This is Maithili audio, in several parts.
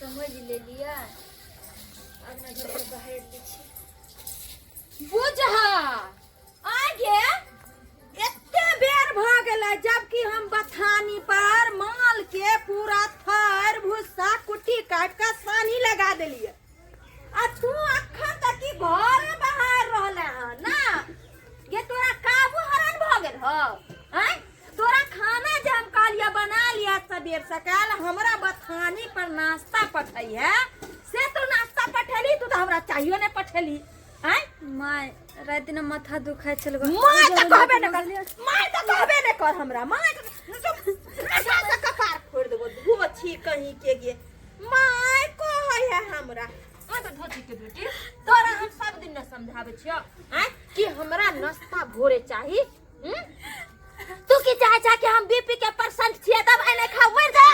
समझ लेलियै। अङ्गना घर से बाहर लै छी। बुझा आगे एते बेर भऽ गेलै, जबकि हम बथानी पर माल के पूरा थर भूसा कुट्टी काट कऽ सानी लगा देलियै आ तू अखन तक की घरे बाहर रहले हन ना। ये तोरा काबू हरान भऽ गेल हो? आँय, तोरा खाना जे हम कहलियै बना लिया सबेर सकाल, हमरा बथानी पर नाश्ता पठै है, से तू नाश्ता पठेली? तू तऽ हमरा चाहियो नहि पठेली। आँय माय, राति दिना माथा दुखाइ छल। माय तऽ कहबे नहि कर, माय तऽ कहबे नहि कर हमरा। माय तऽ माथा से कपार फोड़ि देबो धोछी कहीं के। गे माय कहै है हमरा। हाँ तऽ धोती के बेटी, तोरा हम सब दिन न समझाबै छियौ आँय कि हमरा नाश्ता भोरे चाही, हम्म? तू की चाहे छा कि हम बीपी के परसेंट छियै तब एने खा मर जा?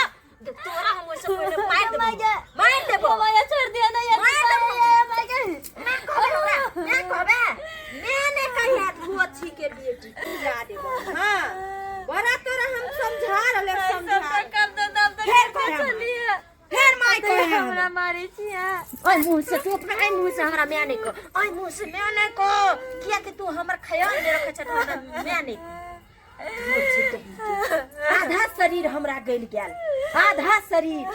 तोरा हम ओइसे पहिले मार देबो, मार देबो। माया, छोड़ दिया ना यार। मार देबो। माय के ना कहबे हमरा, ना कहबे मैं ने कहिया धोछी के बेटी पिला देबो। हां, बड़ा तोरा हम समझा रहले, समझा सबटा काम धंधा तऽ फेर करते कहै हमरा। छलियै। फेर माय कहे हमरा हमरा। मारै छियै। ओइ मुँह से तू अपना, ओइ मुँह से हमरा माय नहि कह, ओइ मुँह से माय नहि कह, किया कि तू हमर ख्याल नहि रखै छ। हमरा माय नहि कह। आधा शरीर हमरा गलि गेल, आधा शरीर।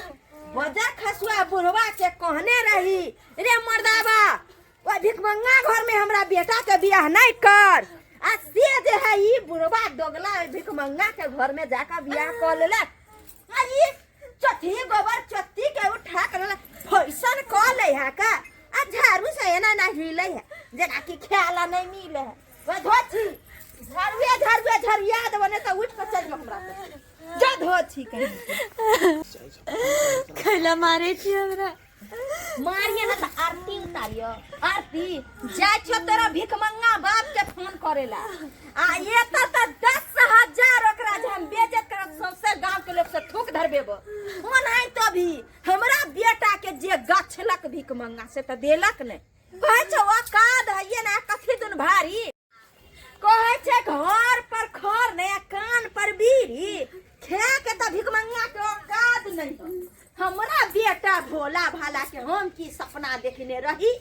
बजा खसुआ बुढ़वा के कहने रही, रे मर्दाबा, ओहि भिखमंगा घर में हमरा बेटा के बियाह नहीं कर, आ से जे है ई बुढ़वा दोगला ओहि भिखमंगा के घर में जाकर बियाह कर लेलक। आ ई चथी गोबर चत्ती के उठा के लेलक, फैशन कऽ ले है का, आ झाड़ू से एना ना हिले है जेना कि खाला नहीं मिले है। वह धोछी झाड़ुए झाड़ुए झरिया देबो, नहीं तो उठ के चल जो हमरा से। जा धोछी कहीं। खैला मारै छी हमरा? मारिए ना तऽ आरती उतारियो आरती। जाइ छो तोरा भिखमंगा बाप के फोन करेला, आ ये तऽ 10,000 ओकरा जे हम बेइज्जत करब, सौंसे गांव के लोग से थूक धरबेबो। ओनाहि तो भी हमरा बेटा के जे गछलक भिखमंगा से तऽ देलक नहि। कहै छौ औकात हइये ना कथी दुन भारी। कहै छै घर पर खर नहि आ कान पर बीड़ी, खा के तऽ भिखमंगा के औकात नहि हो। हमरा बेटा भोला भाला के हम की सपना देखने रही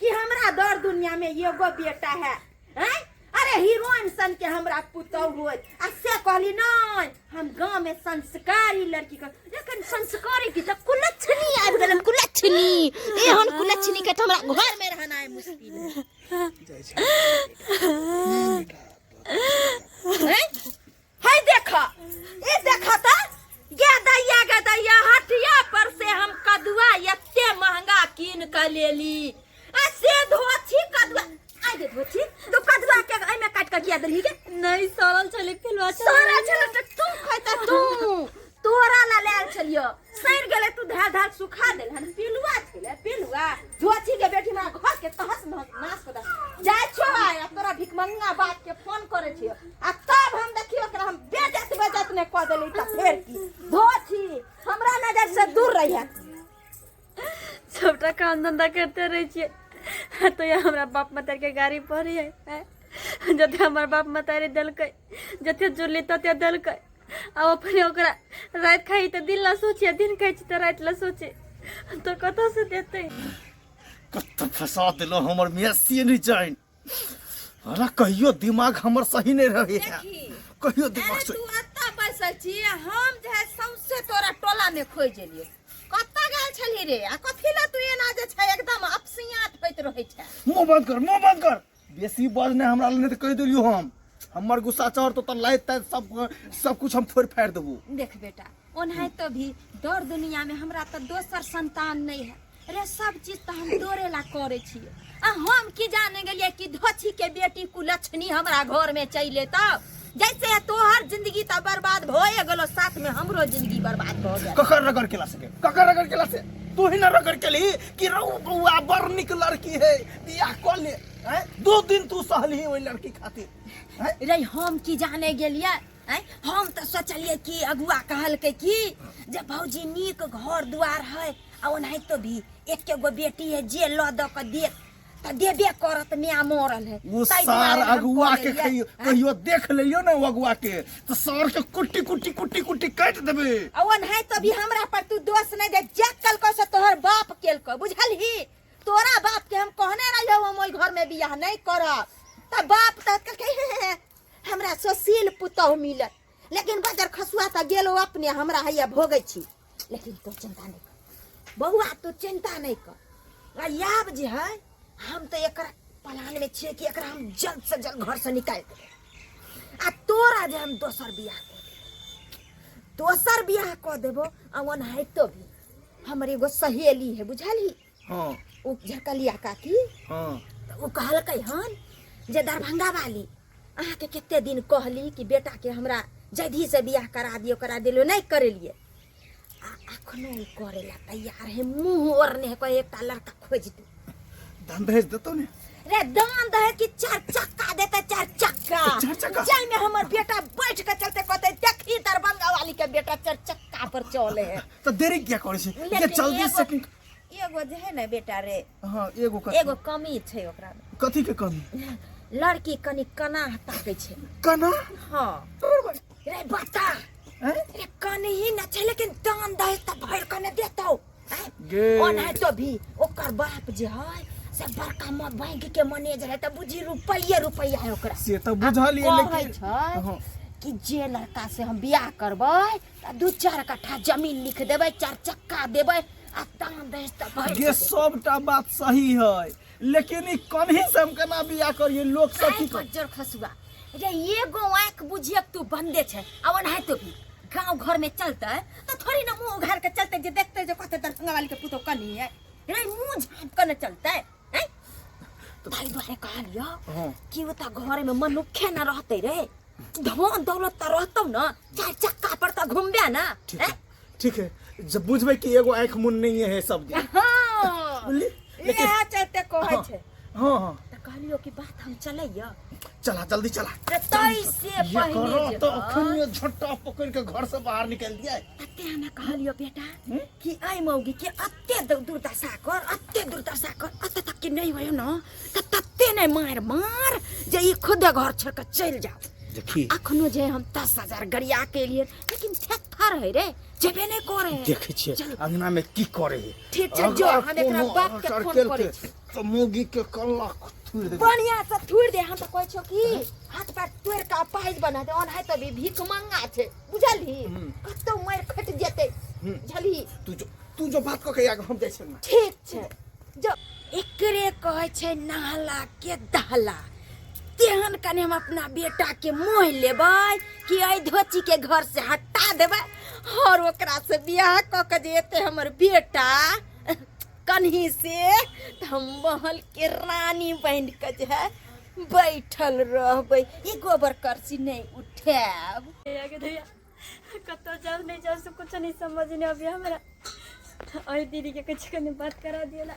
कि हमरा दर दुनिया में एगो बेटा है, हैं? अरे हीरोइन सन के हमरा पुतहु होत, आ से कहली नहीं हम गांव में संस्कारी लड़की के, लेकिन संस्कारी की तऽ कुलक्षणी आबि गेल, कुलक्षणी। एहन कुलक्षणी के तऽ हमरा घर में रहना है मुश्किल है। हैं? है देख, ए देख त गे दैया, गे दैया, हटिया पर से हम कदुआ एते महंगा कीन के लेली आ से धोछी कदुआ आइ दे। धोछी तू कदुआ के एहिमे काट के किया देलही के? नहीं, सड़ल छलै पिलुआ। सड़ल छलै तऽ तू खैता? तू तोरा ला लायल छलियो, सड़ि गेलै, तू धार धार सुखा देलहन, पिलुआ छलै पिलुआ। धोछी के बेटी हमरा घर के तहस नहस नाश कर दे। जाइ छो आइ आ तोरा भिखमंगा बाप के फोन करे छियो आ तब हम देखियो ओकरा हम बेजत बेजत नहि कऽ देली तऽ फेर की। धोछी हमरा नजर से दूर रहिए। सबटा काम धंधा करते रहै छियै तो ये हमरा बाप मतारी के गाड़ी पड़ियै। जते हमर बाप मतारी देलकै, जते जुड़ली तते देलकै, आ अपने ओकरा राति खाइ तऽ दिन ला सोचे, दिन खाइ छी तऽ राति ला सोचे, तऽ कतऽ से देतै? कतऽ फंसा देलो हमर मेसिए नहीं जाइन। अरे कहियो दिमाग हमर सही नहीं रहे है। देखी। कहियो दिमाग अरे सही। तू एतऽ बैसल छी, हम जे है सौंसे तोरा टोला में खोजि एलियै। कतऽ गेल छलही रे आ कथी लए तू एना जे छै एकदम अपसियात होइत रहै छै? मुंह बंद कर, मुंह बंद कर, बेसी बज नहीं हमरा लग, नहीं तऽ कहि देलियौ हम, हमर गुस्सा चढ़तो तऽ लाइत ताइत सब सब कुछ हम फोड़ि फाड़ि देबो। देख बेटा, ओनाहितो भी दौड़ दुनिया में हमरा तऽ दोसर संतान नहीं है रे, सब चीज तऽ हम तोरे ला करे छियै। आ हम की जाने गेलियै कि धोछी के बेटी कुलक्षणी हमरा घर में चलि एतौ। जैसे तोहर जिंदगी तऽ बर्बाद भए गेलो, साथ में हमरो जिंदगी बर्बाद भऽ गेल। ककर रगड़ केला से? ककर रगड़ केला से? तू ही ना रगड़ केली कि रौ बौआ बड़ नीक लड़की है, बियाह कऽ ले। हैं? 2 दिन तू सहलही ओहि लड़की खातिर, हैं? रे हम की जाने गेलियै? आँय, हम तऽ सोचलियै कि अगुआ कहलकै कि जे भौजी नीक घर दुआर है आ ओनाहितो भी एके गो बेटी है, जे लऽ दऽ कऽ देत तऽ देबे करत, माय मरल है। वो ताहि सार दुआरे हम अगुआ कऽ के देलियै। कहियो कहियो देख लियो ना, वो अगुआ के तो सार के कुट्टी कुट्टी कुट्टी। कुट्टी कुट्टी काटि देबै। आ ओनाहि तो भी हमरा पर तू दोष नहीं दे, जे कलको से तोहर बाप केलको, बुझलही? तोरा बाप के हम कहने रहियो हम ओहि घर में बियाह नहीं करब, त बाप त कहलकै हे, हे, हे, हमरा सुशील पुतहु मिलत, लेकिन बजर खसुआ त गेलो अपने, हमरा हैया भोगै छी। लेकिन तू चिंता नहीं कर बउआ, तू चिंता नहीं कर। आ आब जे है हम तो एकरा प्लान में छियै कि एकरा हम जल्द से जल्द घर से निकालि देबै, आ तोरा जे हम दोसर बियाह कऽ देबो, दोसर बियाह कऽ देबो। आ ओनाहितो भी हमर एगो सहेली है, बुझलही? हाँ। ओ झकलिया काकी। हाँ। तऽ ओ कहलकै हन जे दरभंगा वाली अहाँके कते दिन कहली कि बेटाके हमरा जल्दी से बियाह करा दियौ, करा दियौ, नहि करेलियै। आ अखनो ओ करे ला तैयार है, मुंह ओरने है, कहे एकटा लड़का खोज दे। दान दहेज देतौ ने? रे दान दहेज की चार चक्का देते, चार चक्का। चार चक्का? जाहि में हमर बेटा बैठ के चलते, कहते देखी दरभंगा वाली के बेटा चार चक्का पर चले है। तो देरी क्या करे छै? लेकिन ये जल्दी एगो- सेटिंग। एगो जे है ने बेटा रे। हाँ, एगो कथी? एगो कमी छै ओकरा में। कथी के कमी? लड़की कनी कना ताकै छै। कना? हाँ रे बता। हैं? रे कनी ही न छै, लेकिन दान दहेज त भरि के ने देतौ, हैं? गे। ओनाहितो भी ओकर बाप जे है से बड़का बैंक के मैनेजर है, त बुझी रुपैये रुपैया है ओकरा। से त बुझलियै, कहै लेकिन छै हाँ। कि जे लड़का से हम बियाह करबै त दू चार कट्ठा जमीन लिख देबै, चार चक्का देबै आ दान दहेज त भरि गे के देबै। सबटा बात सही है, लेकिन ई कन्ही से हम केना बियाह करियै? लोक सब की आइ बज्जर खसुआ रे, एगो आँख बुझिए तू बंदे छै। आ ओनाहितो भी गांव घर में चलते तो थोड़ी ना मुंह उघार के चलते जे देखते जे कहते दरभंगा वाली के पुतो कनी है रे, मुंह झाँप के न चलते हैं। ताहि दुआरे कहलियो हाँ। कि ओ त घर में मनुखे न रहते रे, धन दौलत त रहतौ न, चार चक्का पर त घूमबे ना। ठीक है, ठीक है, जब बुझबै कि एगो आँख मुन नहीं है सब दिन। हाँ। बुझली? लेकिन इएह चलते कहै छै। हाँ, हाँ। त कहलियो कि बात हम चलैया। चला जल्दी चला। रे तै से ये पहिले करो जे तो हँ। अखन ये झट्टा पकड़ के घर से बाहर निकल दिया। तते ना कहलियो बेटा कि ऐ मौगी के अते दुर्दशा कर, अते दुर्दशा कर, अते तक के नहीं होयो न त तते नहीं मार मार जे ई खुदे घर छोड़ के चल जाओ। देखी अखनो जे हम 10,000 गरिया के लिए, लेकिन थेथर है रे, जेबे नहीं करे है। देखे छियै चल। अंगना में की करे है। ठीक छै, जो अगर हम एकरा कोनो बाप के असर फोन केलकै, करै छी। तो मौगी के कल्ला थुरि देबै। बढ़िया से थुरि दे। हम त कहै छियौ कि हाथ पैर तोड़ि के अपाहिज बना दे। ओनाहि तऽ भी भीख मंगा छै, बुझलही? कतौ मारि खटि जेतै, बुझलही? तू जो बात कऽ के आगे, हम जाइ छियै अंगना। ठीक छै, जो। एकरे कहै छै नहला के दहला। तेहन कने हम अपना बेटा के मोह लेबै कि एहि धोची के घर से हटा देबै और ओकरा से बियाह कऽ के जे एतै हमर बेटा कन्ही से, तऽ हम महल के रानी बनि के जे है बैठल रहबै, ई गोबर करसी नहीं उठायब। आगे दैया कतौ जाऊ नहीं जाऊ से कुछ नहीं समझ नहीं अभी हमरा। और दीदी के कुछ कने बात करा दिया ना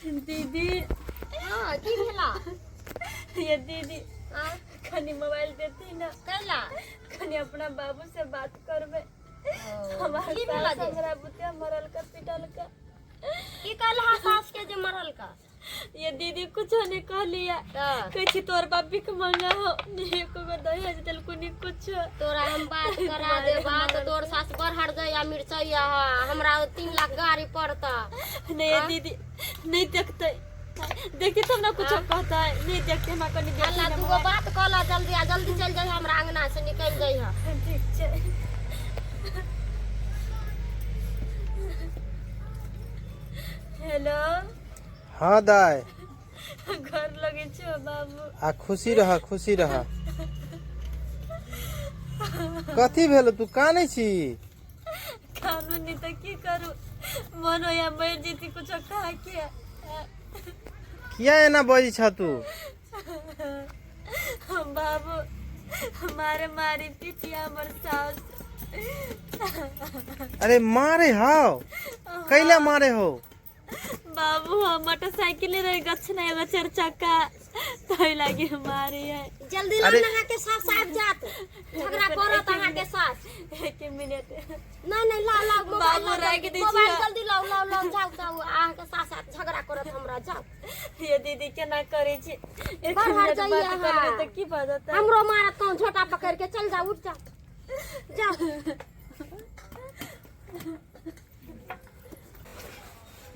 दीदी। हाँ, की भेला? ये दीदी। हाँ? कनी मोबाइल देती ना। कैला? कनी अपना बाबू से बात करबे। हमार की भेला सास जे? हमरा बुतिया मरल का पिटल का। की कहला सास के जे मरल का? ये दीदी कुछ नहीं कहलिया। त? कहै छी तोर बाप भीख मंगा हो, नहीं एको गो दहेज देलको नहीं कुछ। तोरा हम बात करा देबा त तोर सास बड़ हट जाइया मिरचैया, हमरा 3 लाख गाड़ी पड़ता। नहीं ये दीदी नहीं देखते, देखते तब ना कुछ कहता है, नहीं देखते हमरा कनी देखी अल्लाह ना दूगो मोबाइल। बात कहला जल्दी आ जल्दी चल जाइह, हमरा अंगना से निकल जाइह। ठीक छै। हेलो। हाँ दाय। घर लगे छो बाबू। आ खुशी रह, खुशी रह। कथी भेल, तू कानै छी? कानू नहीं तो की करू, मन होया मर जेती कुछ खा के। किया एना बजै छ तू? बाबू मारे मारी पिटिया हमर सास। अरे मारे हाव, कैला मारे हो? बाबू हम मोटरसाइकिल रहे गछ ना एगो चार चक्का तै लागी मारे है। जल्दी ला अरे- अहाँ के सास आबि जात, झगड़ा करत अहाँ के सास। एक मिनट। नहीं नहीं ला ला मोबाइल बाबू लाओ, राखि जल्दी, दै छियै। मोबाइल जल्दी लाओ लाओ लाओ, जाओ जाओ, अहाँ के सास आयत झगड़ा करत हमरा, जाओ। ये दीदी केना करै छी, एक बाहर मिनट जाइए बात करबै अहाँ। तऽ की भऽ जेतै? हमरो मारत कहूँ झोटा पकड़ के, चल जाओ उठ जाओ। जा।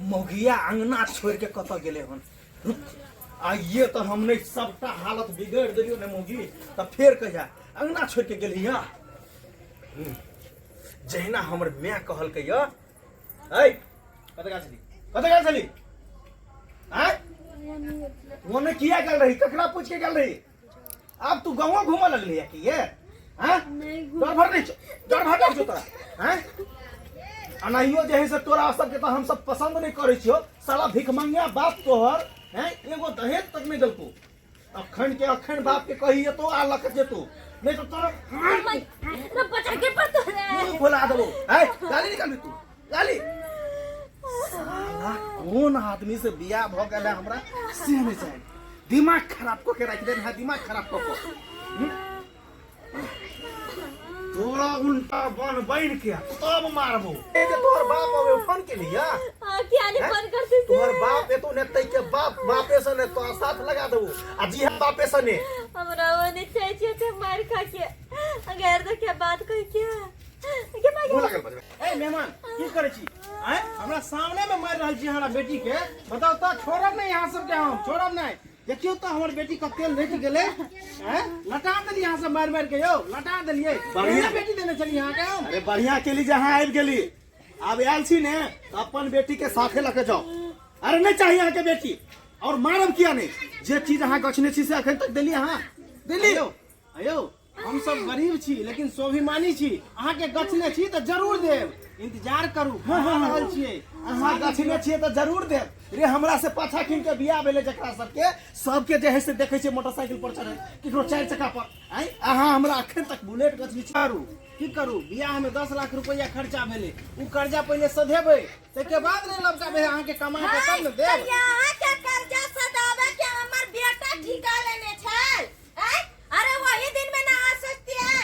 मौगिया अंगना छोड़ के कतऽ गेलै हन? रुक, आइए तऽ हम नहि सबटा हालत बिगड़ि देलियौ ने मौगी, तऽ फेर कहिया अंगना छोड़ के गेली हँ? जहिना हमर माय कहलकै यऽ, ऐ कतऽ गेल छली, कतऽ गेल छली? आँय, ओने किया गेल रही? ककरा पूछ के गेल रही? आब तू गाँव घूमऽ लगली है कि ये? हाँ, डर भर नहीं छौ, डर भर नहीं छौ तोरा? हाँ, अनाहियो जे है से तोरा सबके तऽ हमसब पसंद नहीं करै छियौ। साला भिखमंगिया बाप तोहर हैं, एगो दहेज तक नहीं देलकौ। अखन के अखन बाप के कही तो आ लक जेतो, नहीं तो तोरा बचा के पड़तो रे, मुंह खोला देबो। है गाली निकालबी तू गाली? साला कोन आदमी से बियाह भ गेल है हमरा से नहीं जाने। दिमाग खराब कऽ के राखि देने है, दिमाग खराब कऽ के। तोरा उल्टा बन बन के तब मारबो। ए जे तोहर बाप अबे फोन के लिया? हाँ, क्या नहीं फोन करते थे? तोहर बाप एतो ने तई के बाप बापे से ने तो साथ लगा देबो आ जी हम बापे से ने। हमरा वो नहीं चाहिए थे मार खा के, अगर तो क्या बात कही क्या के मार? मुंह लागल बजबे। ए मेहमान, की करै छी? आँय, हमरा सामने में मारि रहल छी हमरा बेटी के। बताउ तऽ, छोड़ब नहि अहाँ सबके, हम छोड़ब नहि। देखियौ तऽ हमर बेटी कते लटि गेलै। आँय, लटा देलियै अहाँ सब मारि मारि के यौ, लटा देलियै। बढ़िया। बढ़िया बेटी देने छलियै अहाँके हम। अरे बढ़िया केली जे अहाँ आबि गेली। आब आयल छी ने तऽ अपन बेटी के साथे लऽ के जाउ। अरे नहीं चाहिए अहाँके बेटी, और मारब किया नहीं? जे चीज अहाँ गछने छी से अखन तक देली अहाँ? देली? अयौ अयौ, हम सब गरीब छी लेकिन स्वाभिमानी छी। अहाँके गछने छी तऽ जरूर देब, इंतजार करू। हाँ, हाँ, रहल छियै। अहाँ गछने छियै तऽ जरूर देब रे। हमरा से पाछा कीन के बियाह भेलै जकरा सबके, सबके जे है से देखै छियै मोटरसाइकिल पर चढ़ै, केकरो चारि चक्का पर। आँय, अहाँ हमरा अखन तक बुलेट गछने छी। करू की करू, बियाह में 10 लाख रुपया खर्चा भेलै, ओ कर्जा पहिले सधेबै ताहिके बाद ने लबका भेल अहाँके कमा के तब ने देब। अहाँके कर्जा सदाबे के हमर बेटा ठिका लेने छै। आँय? अरे वही दिन में ना अहाँ सोचतियै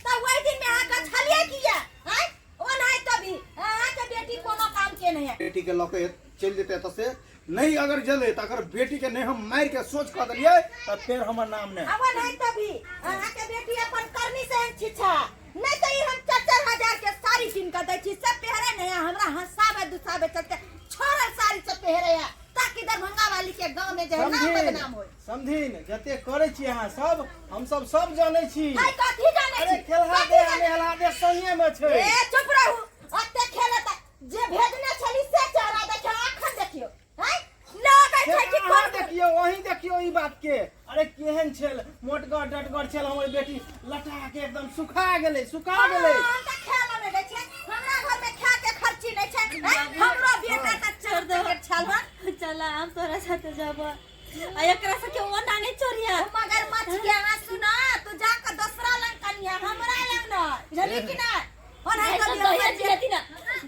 तऽ वही दिन में अहाँ गछलियै किया? आँय? ओ नहीं तभी अहाँके बेटी कोनो काम के नहीं है। बेटी के लऽ के चलि जेतै एतऽ से नहीं, अगर जेलै तऽ अगर बेटी के नहीं हम मारि के सोच कऽ देलियै तऽ फेर हमर नाम नहि। अब नहीं तभी अहाँके बेटी अपन करनी से एहन छिछा नहीं तऽ ई हम 4-4 हजार के साड़ी कीन कऽ दै छी सब पेहरे नहीं है। हमरा हंसाबे दुसाबे चलते छोड़ल साड़ी सब पेहरे है ताकि दरभंगा वाली के गांव में जे है नाम समझिन बदनाम होय। समझिन, जते करै छी अहाँ सब, हम सब सब जानै छी। हाय, कथी जानै अरे छी? खेलहा कथी दे आ जानै? नेहला दे संगे में छै। ए चुप रहू, ओते खेलत जे भेजने छली से चेहरा देखियो, अखन देखियो हैं लगै से छै कि अहाँ कोन देखियौ, अहीं देखियौ ई बात के। अरे केहन छल, मोटगर डटगर छल हमर बेटी, लटा के एकदम सुखा गेलै, सुखा गेलै। हम तऽ खाय लए नहि दै छै, हमरा घर में खाय के खर्ची नहि छै। हैं? हमरो बेटा तऽ चोर दे छल हन। चला, हम तोरा साथे जाब आ एकरा सबके ओना नहीं चोरिया। मगर मछ के अहाँ सुना, तू जाके दोसरा लंग कनिया, हमरा लंग न, बुझली कि नहि? ओना नहीं तो कभी दहेज लेती ना,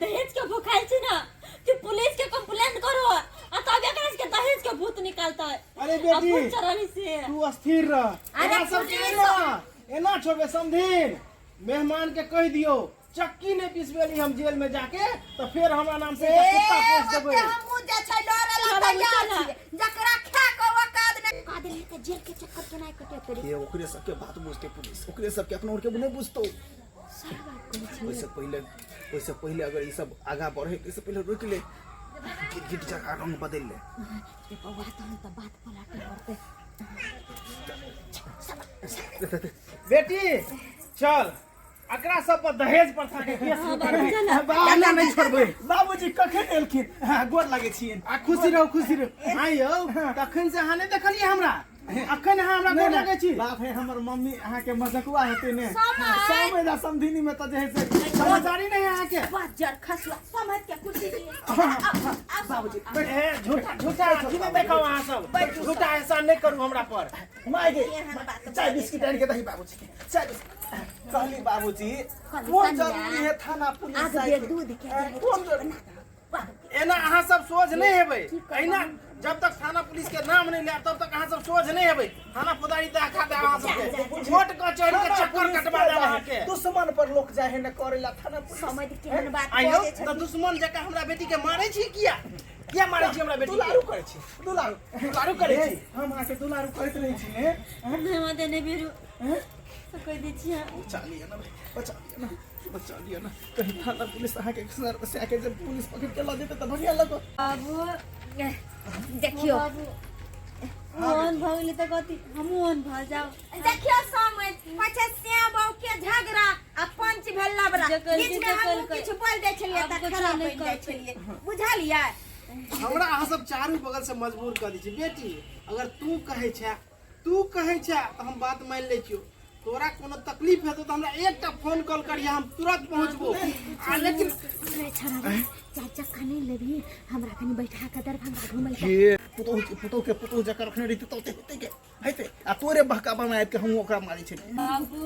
दहेज के भूखाइल छी ना कि पुलिस के कंप्लेंट करो आ तब एकरा के दहेज के भूत निकालता है। अरे बेटी, अपन चरनी से तू अस्थिर रह। अरे एकरा सबके पुलिस- एना एना छोड़बे? समधिन, मेहमान के कहि दियौ चक्की नहीं पिसबेली हम जेल में जाके तो फिर हमरा नाम से एकटा कुत्ता पोस देबै। ओते हमहूँ जे छै लड़े ला चला, तैयार चला। छियै, जकरा खा के औकात नहि, औकात नहि तऽ जेल के चक्कर केना कटेतै रे? ये ओकरे सबके बात बुझते पुलिस, ओकरे सबके, अपना के नहीं बुझतो। सही बात कहै छी। ओहिसे पहिले अगर ई सब आगा बढ़े ओहिसे पहिले रोक ले, गिर गिर जगह रंग बदल ले। रे बौआ, तहन तऽ बात पलाटे पड़तै। बेटी चल, एकरा सब पर दहेज प्रथा के केस करबै। एना नहीं छोड़बै। बाबूजी कखन एलखिन? हाँ, गोर लागै छियनि। आ खुशी रहू, खुशी रहू। आइ यौ, तखन से अहाँ नहि देखलियै हमरा, अखन अहाँ हमरा गोर लागै छी? बाप हे, हमर मम्मी अहाँके मजकुआ हेतै ने? समय। समय समधिनी में तऽ जे है से समझदारी नहीं है अहाँके। बज्जर खसुआ, समझ के कुर्सी दिए। बाबूजी। ए झूठा झूठा अथी नहि देखाउ अहाँ सब, झूठा एहसान नहि करू हमरा पर। माय गे। एहन बात। चाय बिस्किट आनि के दही बाबूजी के, चाय बिस्किट। कहली बाबूजी, कहली कोन कनिया, जरूरी है थाना पुलिस आग जाय बे के? दूध के हैं, कोन जरूरी? एना अहाँ सब सोझ नहि हेबै। एहिना जब तक थाना पुलिस के नाम नहीं लेब तब तक अहाँ सब सोझ नहीं हेबै। थाना फौजदारी देखा देब अहाँ सबके, छोट के चढ़ के चक्कर कटवा देब अहाँके। दुश्मन पर लोक जाए है न करेला थाना पुलिस। समझ केहन बात आइयो बजै तऽ छथिन। दुश्मन जकाँ हमरा बेटी के मारै छी किया? किया मारै छी हमरा बेटी के? दुलारू करै छी, दुलारू। दुलारू करै छी? हम अहाँके दुलारू करैत रहै छी ने? नहीं मते नहीं बिरू। से कहि दै छियै। बचा लिअ ने, बचा लिअ ने, बचा लिअ ने। कहीं थाना पुलिस अहाँके सर से आके जब पुलिस पकड़ के लऽ जेतै तऽ बढ़िया लगत। बाबू। देखियो। बाबू, ओहन भऽ गेलै तऽ कथी, हमहूँ ओहन भऽ जाउ। देखियो समय पछे श्याम बाबू के झगड़ा आ पंच भेल लबड़ा। जे कहलकै बीच में से हमहूँ कहलकै। किछु बोल दै छलियै आब तऽ कुछो खराब नहि बनि जाइ कहतै। छलियै, बुझलियै? हमरा अहाँ सब चारू बगल से मजबूर कऽ दै छी। बेटी, अगर तू कहै छै, तू कहै छै तऽ हम बात मानि लै छियौ। तोरा कोनो तकलीफ हेतौ तऽ हमरा एकटा फोन कॉल करिहे, हम तुरंत पहुँचबो। आ लेकिन रे छड़ा रे, चार चक्का नहीं लेबही? हमरा कनी बैठा के दरभंगा घुमै। के पुतोह, पुतोह के पुतोह जकर रखने रहितै तऽ ओते हेतै के हेतै? आ तोरे बहकावा में आबि के हम ओकरा मारै छलियै। बाबू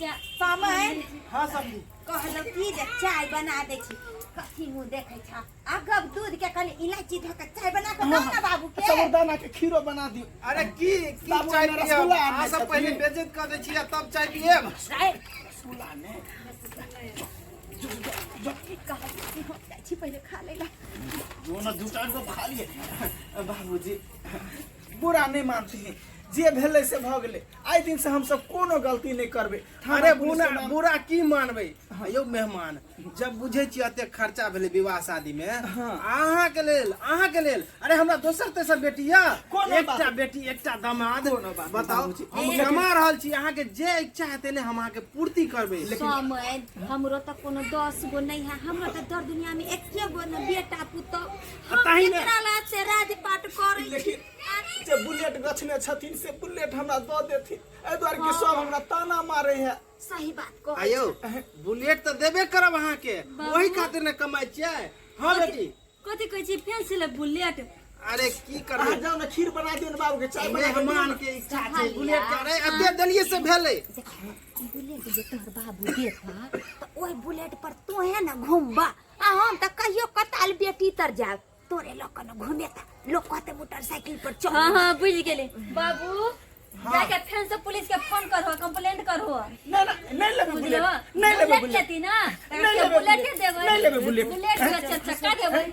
जा। समय। हाँ समझी। कहलहुँ की जे चाय बना दै छी, कथी मुँह देखै छ? अगब दूध के कनि इलायची धऽ के चाय बना के दौ ना बाबू के। साबुदाना के खीरो बना दियौ। अरे की की बाबू, चाय हमरा पियब? रसगुल्ला अहाँ आनने सब छथिन। पहिले बेइज्जत कऽ दै छियै तब चाय पियब? रसगुल्ला ने। जाइ छी पहिले खा लै ला। जो न, दू चारि गो खा लिए। बाबूजी, बुरा नहि मानथिन, जे भेलै से भऽ गेलै। आइ दिन से हमसब कोनो गलती नहि करबै। अरे थाना पुलिस बुरा के नाम- बुरा की मानबै यौ मेहमान? जब बुझै छियै एते खर्चा भेलै विवाह शादी में अहाँ के लेल, अहाँ के लेल। अरे हमरा दोसर तेसर बेटी यऽ? कोनो बात एकटा बेटी, एकटा दामाद। कोनो बात नहीं, बताउ। बाबूजी। हम कमा रहल छी, अहाँ के जे इच्छा हेतै ने, हम अहाँ के पूर्ति करबै। समय हमरो तऽ कोनो 10 गो नहीं है, हमरो तऽ दर दुनिया में एके गो ने बेटा पुतोह। हम ताहि ने- केकरा ला से राजपाट करै छी? लेकिन जे बुलेट गछने छथिन से बुलेट हमरा दऽ देथिन, एहि दुआरे कि सब हमरा ताना मारे है। सही बात कह। आयौ, बुलेट तऽ देबे करब अहाँके, ओहि खातिर ने कमाइ छियै। हाँ बेटी। कथी कहै छी फेर से बुलेट? अरे की अहाँ करबै? जाउ ने, खीर बना दियौ ने बाबू के, चाय बना के दियौ मेहमान ने। के इच्छा छै बुलेट के। अरे एते देलियै से भेलै। बुलेट जे तोहर बाबू देता तऽ ओहि बुलेट पर तोहे ने घुमबा, आ हम तऽ कहियो कताल बेटी तर जायब, तोरे लऽ कऽ ने घुमेता, लोग कहते मोटरसाइकिल पर चल। हाँ, बुझ गेली। बाबू, जाके फेर से पुलिस के फोन करहो, कंप्लेंट करहो। ना ना, नहीं लेबै बुलेट। बुझलो? नहीं लेबै बुलेट बुलेट। लेती ना? नहीं लेबै बुलेट बुलेट। देबै। नहीं लेबै बुलेट। बुलेट के चार चक्का देबै।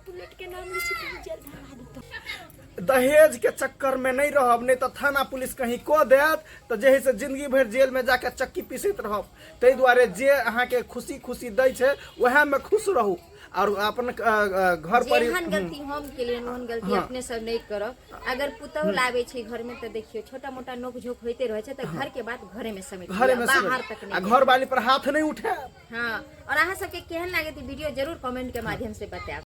बुलेट के नाम लिखी जेल भरवा देतो। दहेज के चक्कर में नहीं रहब, नहीं तो थाना पुलिस कहीं कऽ देत तऽ जे है से जिंदगी भरि जेल में जाके चक्की पीसैत रहब। ताहि दुआरे जे अहाँके खुशी खुशी दै छै उएह में खुश रहू और अपन घर पर जेहन गलती हम केलियन ओहन गलती अपने सब नहीं करब। अगर पुतहु लाबै छै घर में तऽ देखियौ, छोटा मोटा नोक झोंक होइते रहै छै, तऽ घर के बात घरे में समेट घरे में लिअ, बाहर समेट। तक आ नहीं। घर वाली पर हाथ नहीं उठे। हाँ, और अहाँ सबके केहन लागत वीडियो, जरूर कमेंट के माध्यम से बतायब।